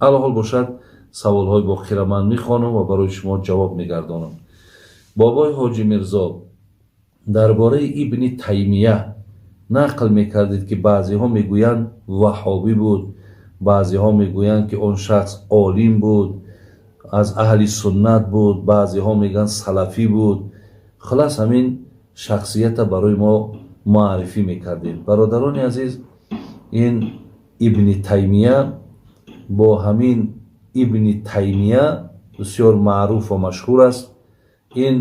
Алҳол бошад, саволҳои боқира ман мехонам ва барои шумо ҷавоб мегардонам. Бобои Ҳоҷи Мирзо, дар бораи Ибни Таймия нақл мекардед, ки баъзеҳо мегӯянд, ваҳҳобӣ буд, баъзеҳо мегӯянд, ки он шахс олим буд, аз аҳли суннат буд, баъзеҳо мегӯянд, салафӣ буд. Хулас, ҳамин шахсията барои мо муаррифӣ мекардем. Бародарони азиз, ин Ибни Таймия, бо ҳамин Ибни Таймия бисёр маъруф ва машҳур аст. Ин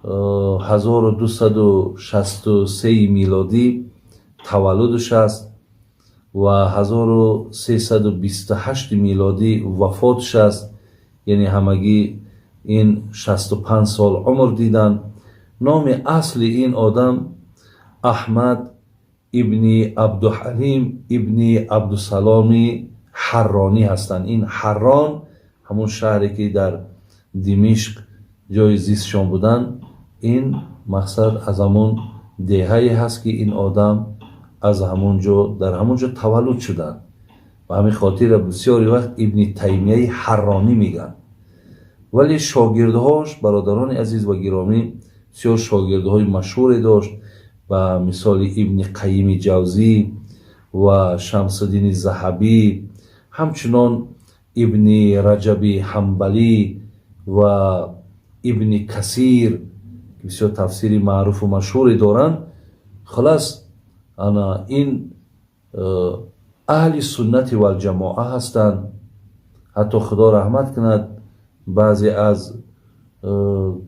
1263 милодӣ таваллудаш аст ва 1328 милодӣ вафотш аст, яъне ҳамагӣ ин 65 сол умр диданд. Номи асли ин одам Аҳмад ибни Абдуҳалим ибни Абдусаломи Ҳарронӣ ҳастанд. Ин Ҳаррон ҳамун шаҳре, ки дар Димишқ ҷои зистшон буданд. Ин мақсад аз ҳамун деҳае ҳаст, ки ин одам аз ҳамун ҷо, дар ҳамун ҷо таваллуд шуданд. Ба ҳамин хотира бисёри вақт Ибни Таймияи Ҳарронӣ мегӯянд. Вале шогирдҳош, бародарони азиз ва гиромӣ, бисёр шогирдҳои машҳуре дошт, ба мисоли Ибни Қайими Ҷавзӣ ва Шамсуддини Заҳабӣ, ҳамчунон Ибни Раҷаби Ҳамбалӣ ва Ибни Касир, ки бисёр тафсири маъруфу машҳуре доранд. Хулас, ана ин аҳли суннати валҷамоа ҳастанд. Ҳатто, Худо раҳмат кунад, баъзе аз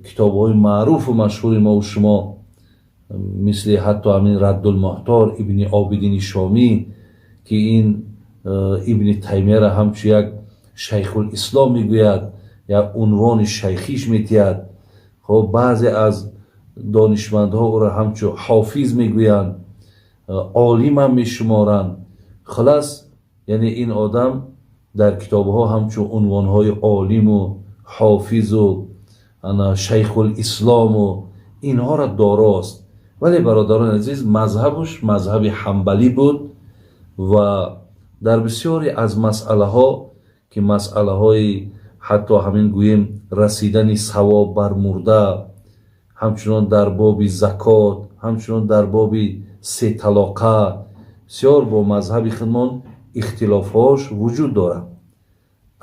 китобҳои маъруфу машҳури мову шумо, мисли ҳатто ҳамин Раддулмуҳтор Ибни Обидини Шомӣ, ки ин Ибни Таймияра ҳамчун як шайхулислом мегӯяд, як унвони шайхиш метиҳад. Хоб, баъзе аз донишмандҳо ӯро ҳамчун ҳофиз мегӯянд, олимам мешуморанд. Хулас, яъне ин одам дар китобҳо ҳамчун унвонҳои олиму ҳофизу шайхулислому инҳоро дорост. Вале, бародарони азиз, мазҳабуш мазҳаби ҳамбалӣ буд ва дар бисёре аз масъалаҳо, ки масъалаҳои ҳатто ҳамин гӯем расидани савоб бар мурда, ҳамчунон дар боби закот, ҳамчунон дар боби сеталоқа, бисёр бо мазҳаби худмон ихтилофҳош вуҷуд дорад.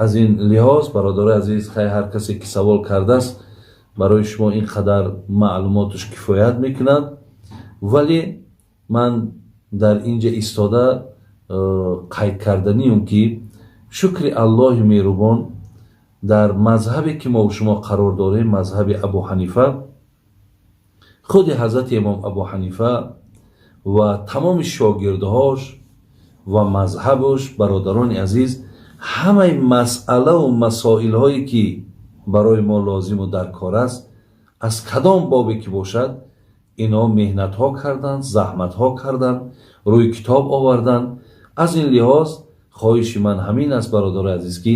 Аз ин лиҳоз, бародарои азиз, хай, ҳар касе ки савол кардааст, барои шумо ин қадар маълумоташ кифоят мекунад. Вале ман дар ин ҷа истода қайд карданиюм, ки шукри Аллоҳи меҳрубон, дар мазҳабе ки мо шумо қарор дорем, мазҳаби Абу Ҳанифа, худи ҳазрати имом Абу Ҳанифа ва тамоми шогирдҳош ва мазҳабуш, бародарони азиз, ҳамаи масъалаву масоилҳое ки барои мо лозиму дар кор аст, аз кадом бобе ки бошад, инҳо меҳнатҳо карданд, заҳматҳо карданд, рӯи китоб оварданд. Аз ин лиҳоз хоҳиши ман ҳамин аст, бародарои азиз, ки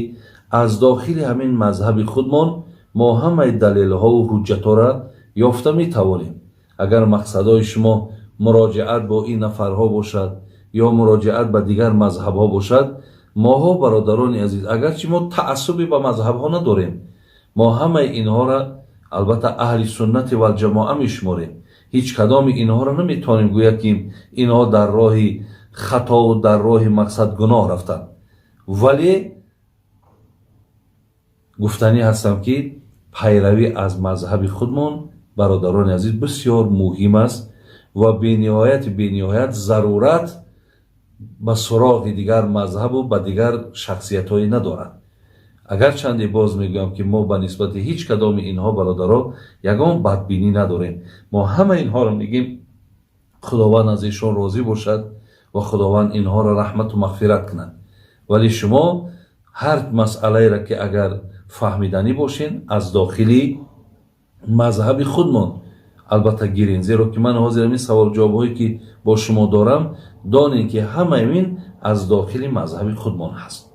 аз дохили ҳамин мазҳаби худмон мо ҳамаи далелҳову ҳуҷҷатҳоро ёфта метавонем. Агар мақсадҳои шумо муроҷиат бо ин нафарҳо бошад ё муроҷиат ба дигар мазҳабҳо бошад, моҳо, бародарони азиз, агарчи мо таассубе ба мазҳабҳо надорем, мо ҳамаи инҳоро албатта аҳли суннати валҷамоа мешуморем. Ҳеҷ кадоми инҳоро наметавонем гӯяд, ки инҳо дар роҳи хатову дар роҳи мақсад гуноҳ рафтанд. Вале гуфтанӣ ҳастам, ки пайравӣ аз мазҳаби худмон, бародарони азиз, бисёр муҳим аст ва бениҳоят зарурат ба суроғи дигар мазҳабу ба дигар шахсиятҳое надорад. Агарчанде, боз мегӯям, ки мо ба нисбати ҳеҷ кадоми инҳо, бародаро, ягон бадбинӣ надорем. Мо ҳама инҳоро мегӯем, Худованд аз эшон розӣ бошад ва Худованд инҳоро раҳмату мағфират кунад. Вале шумо ҳар масъалаеро ки агар фаҳмиданӣ бошен, аз дохили мазҳаби худмон албатта гирен, зеро ки ман ҳозир ҳамин саволҷавобҳое ки бо шумо дорам, донем, ки ҳамаи ин аз дохили мазҳаби худмон ҳаст.